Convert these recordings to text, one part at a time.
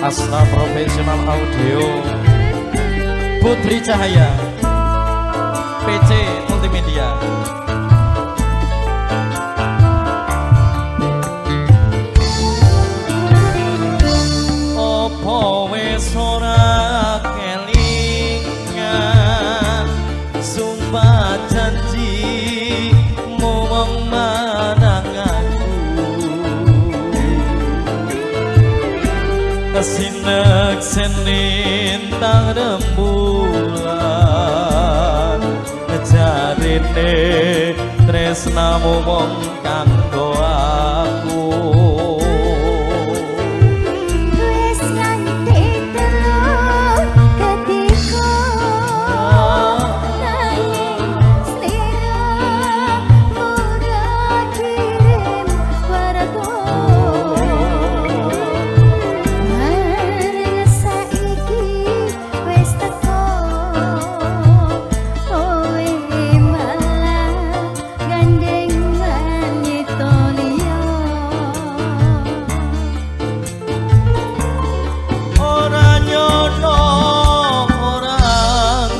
Asna Profesional Audio, Putri Cahaya, PC Multimedia. Opo wis ora kelingan sumpah janji mung marang aku, sinek senin tang rembulan, jarine tresnamu mung kanggo aku. Wis nganti telu ketika nanging sliramu ora kirim warta. Bareng saiki wis teko kowe malah gandeng wanita liya. Ora nyono ora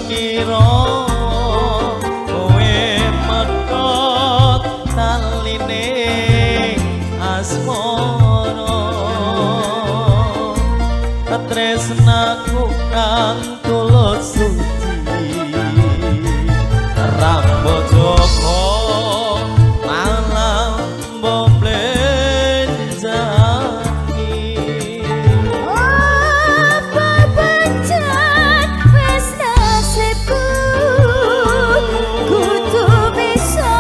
ngira kowe medhot taline asmara, tresnaku kang tulus suci, rambut joko malah mbok blenjani. Apa pancen wis nasibku kudu bisa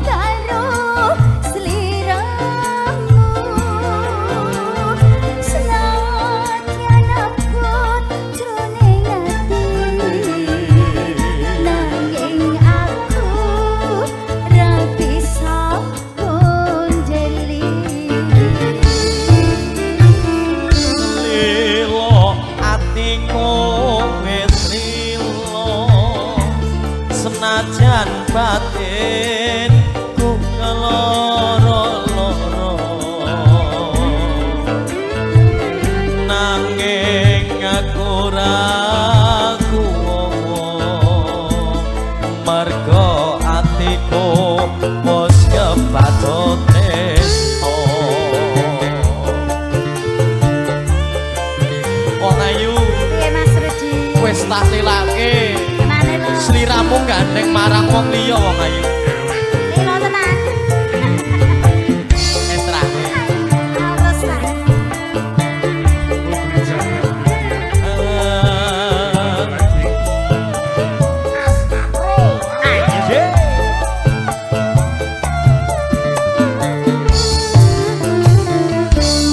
karo sliramu, senadyan abot jroning ati nanging aku ra bisa ngonjeli. Lilo atiku wis lilo, senajan batinku keloro-loro, nanging aku ra kuwowo mergo atiku wis kebacut tresno. Wong ayu Piye Mas Rudi? Wis tak tilake Kenane lho. Sliramu gandeng marang wong liya wong ayu. Lilo tenan. Estrane. Awas lah.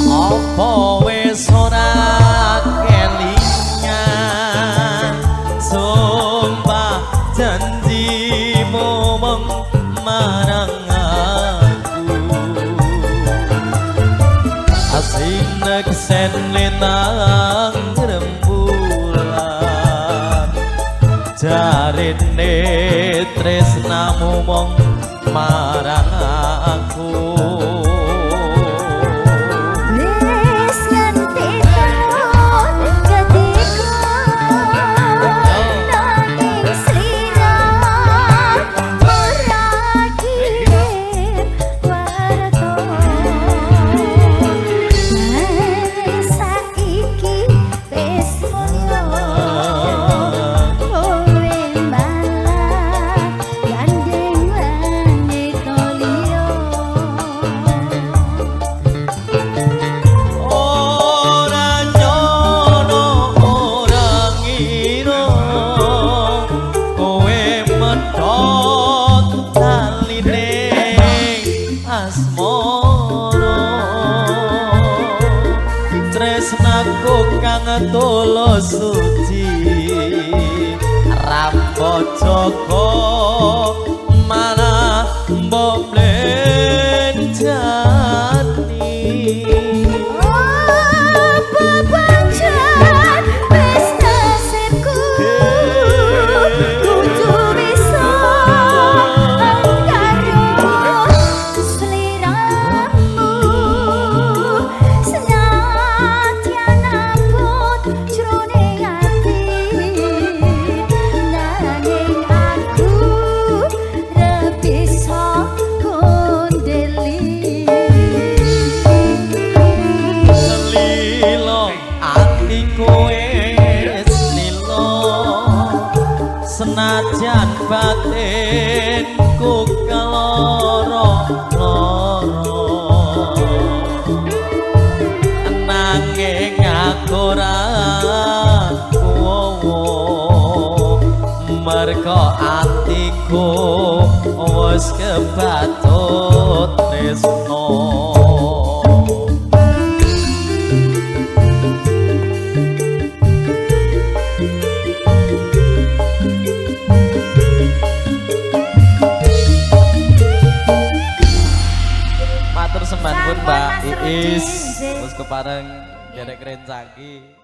Apa wis ora kelingan sumpah janjimu mung marang aku, asinek senlinang rembulan, jarine tresnamu mung marang aku. Wis nganti taun ketika nanging sliramu ora kirim warta. Bareng saiki wis mulya kowe malah gandeng wanita liya. Ora nyono ora ngira kowe medhot taline asmara, tresnaku kang tulus suci, rambut joko malah mbok blenjani. lara, nanging aku ora kuwowo mergo atiku wis kebatut tresno. Matur sembah nuwun Sampun, Mbak Mas Rudi, Iis nggih. wis kepareng nderek rencaki.